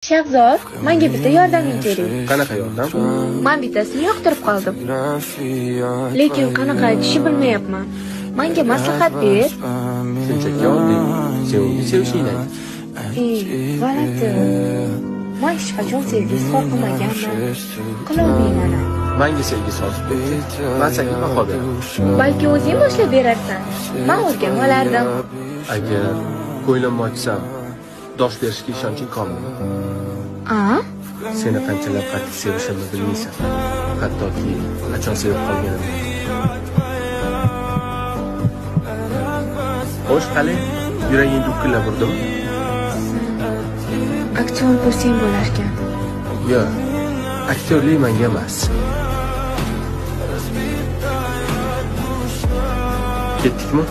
Shahzod, menga bitta yordaming kerak. Qanaqa yordam? Men bittasini yoqtirib qoldim. Lekin qanaqa aytishni bilmayapman. Menga maslahat ber. Shunchaki oddiy. Sevgi sevishingni ayt. G'alati. Men hech qachon sevgi izhor qilmaganman. Qilolmayman. Menga sevgi sotib berdi. Men senga baho beraman. Balki o'zing boshlab berarsan. Men o'rganib olardim. Agar ko'nglimni ochsam, dosh berishga ishonching komilmi? A? Seni qanchalar qattiq sevishimni bilmaysan. Hattoki qachon sevib qolganimni. Xo'sh, qani, yuraging dukkillab urdimi? Aktyor bo'lsang bo'larkan. Yo'q, aktyorlik menga emas. Ketdikmi?